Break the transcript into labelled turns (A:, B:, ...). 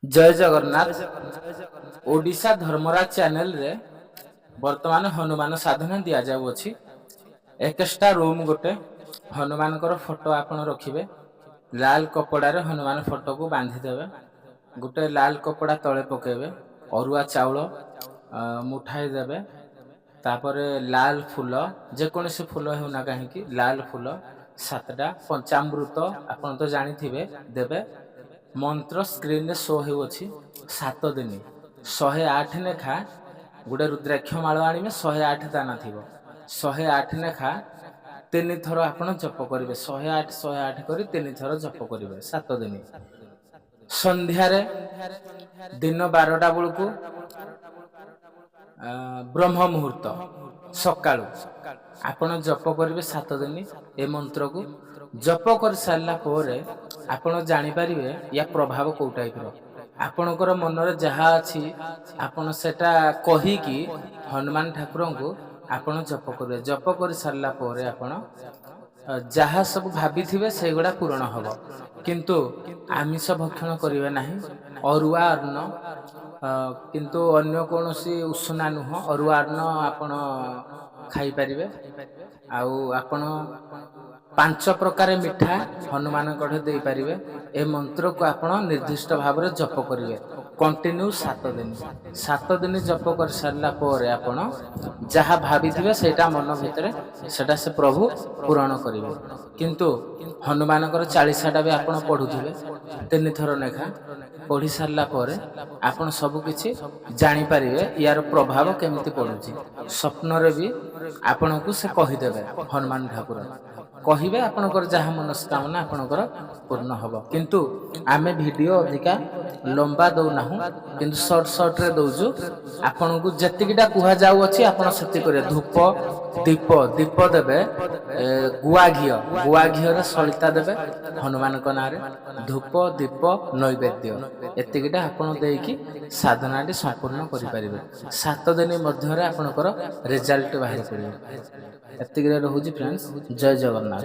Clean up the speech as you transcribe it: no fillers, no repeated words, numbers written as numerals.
A: ଜୟ ଜଗନ୍ନାଥ। ଓଡ଼ିଶା ଧର୍ମରାଜ ଚ୍ୟାନେଲରେ ବର୍ତ୍ତମାନ ହନୁମାନ ସାଧନା ଦିଆଯାଉଅଛି। ଏକେଷ୍ଟା ରୁମ୍ ଗୋଟେ, ହନୁମାନଙ୍କର ଫଟୋ ଆପଣ ରଖିବେ। ଲାଲ କପଡ଼ାରେ ହନୁମାନ ଫଟୋକୁ ବାନ୍ଧିଦେବେ। ଗୋଟେ ଲାଲ କପଡ଼ା ତଳେ ପକାଇବେ। ଅରୁଆ ଚାଉଳ ମୁଠାଏ ଦେବେ। ତାପରେ ଲାଲ ଫୁଲ, ଯେକୌଣସି ଫୁଲ ହେଉନା କାହିଁକି, ଲାଲ ଫୁଲ 7ଟା, ପଞ୍ଚାମୃତ ଆପଣ ତ ଜାଣିଥିବେ, ଦେବେ। ମନ୍ତ୍ର ସ୍କ୍ରିନରେ ଶୋ ହେଉଅଛି। 7 ଦିନ 108 ଲେଖା ଗୋଟେ ରୁଦ୍ରାକ୍ଷ ମାଳ ଆଣିବେ। 108 ଦାନା ଥିବ। 108 ଲେଖା ତିନି ଥର ଆପଣ ଜପ କରିବେ। 108 108 କରି ତିନି ଥର ଜପ କରିବେ 7 ଦିନ। ସନ୍ଧ୍ୟାରେ ଦିନ 12ଟା ବେଳକୁ, ବ୍ରହ୍ମ ମୁହୂର୍ତ୍ତ ସକାଳୁ ଆପଣ ଜପ କରିବେ 7 ଦିନ। ଏ ମନ୍ତ୍ରକୁ ଜପ କରିସାରିଲା ପରେ ଆପଣ ଜାଣିପାରିବେ ୟା ପ୍ରଭାବ କୋଉ ଟାଇପର। ଆପଣଙ୍କର ମନରେ ଯାହା ଅଛି, ଆପଣ ସେଟା କହିକି ହନୁମାନ ଠାକୁରଙ୍କୁ ଆପଣ ଜପ କରିବେ। ଜପ କରିସାରିଲା ପରେ ଆପଣ ଯାହା ସବୁ ଭାବିଥିବେ, ସେଇଗୁଡ଼ା ପୂରଣ ହବ। କିନ୍ତୁ ଆମିଷ ଭକ୍ଷଣ କରିବେ ନାହିଁ। ଅରୁଆ ଅନ୍ନ, କିନ୍ତୁ ଅନ୍ୟ କୌଣସି ଉଷୁନା ନୁହଁ, ଅରୁଆ ଅନ୍ନ ଆପଣ ଖାଇପାରିବେ। ଆଉ ଆପଣ ପାଞ୍ଚ ପ୍ରକାର ମିଠା ହନୁମାନଙ୍କ ଠେ ଦେଇପାରିବେ। ଏ ମନ୍ତ୍ରକୁ ଆପଣ ନିର୍ଦ୍ଦିଷ୍ଟ ଭାବରେ ଜପ କରିବେ କଣ୍ଟିନ୍ୟୁ 7 ଦିନ। 7 ଦିନ ଜପ କରିସାରିଲା ପରେ ଆପଣ ଯାହା ଭାବିଥିବେ, ସେଇଟା ମନ ଭିତରେ, ସେଇଟା ସେ ପ୍ରଭୁ ପୂରଣ କରିବେ। କିନ୍ତୁ ହନୁମାନଙ୍କର ଚାଳିଶାଟା ବି ଆପଣ ପଢ଼ୁଥିବେ ତିନି ଥର ଲେଖା। ପଢ଼ି ସାରିଲା ପରେ ଆପଣ ସବୁ କିଛି ଜାଣିପାରିବେ, ୟାର ପ୍ରଭାବ କେମିତି ପଡ଼ୁଛି। ସ୍ୱପ୍ନରେ ବି ଆପଣଙ୍କୁ ସେ କହିଦେବେ, ହନୁମାନ ଠାକୁର କହିବେ। ଆପଣଙ୍କର ଯାହା ମନସ୍କାମନା ଆପଣଙ୍କର ପୂର୍ଣ୍ଣ ହେବ। କିନ୍ତୁ ଆମେ ଭିଡ଼ିଓ ଅଧିକା ଲମ୍ବା ଦଉନାହୁଁ, କିନ୍ତୁ ସର୍ଟ ସର୍ଟରେ ଦଉଛୁ। ଆପଣଙ୍କୁ ଯେତିକିଟା କୁହାଯାଉଅଛି, ଆପଣ ସେତିକି କରିବେ। ଧୂପ, ଦୀପ, ଦୀପ ଦେବେ। ଗୁଆ ଘିଅ, ଗୁଆ ଘିଅରେ ସଳିତା ଦେବେ ହନୁମାନଙ୍କ ନାଁରେ। ଧୂପ, ଦୀପ, ନୈବେଦ୍ୟ ଏତିକିଟା ଆପଣ ଦେଇକି ସାଧନାଟି ସମ୍ପୂର୍ଣ୍ଣ କରିପାରିବେ। 7 ଦିନ ମଧ୍ୟରେ ଆପଣଙ୍କର ରେଜଲ୍ଟ ବାହାରି ପଡ଼ିବ। ଏତିକିରେ ରହୁଛି ଫ୍ରେଣ୍ଡସ୍। ଜୟ ଜଗନ୍ନାଥ।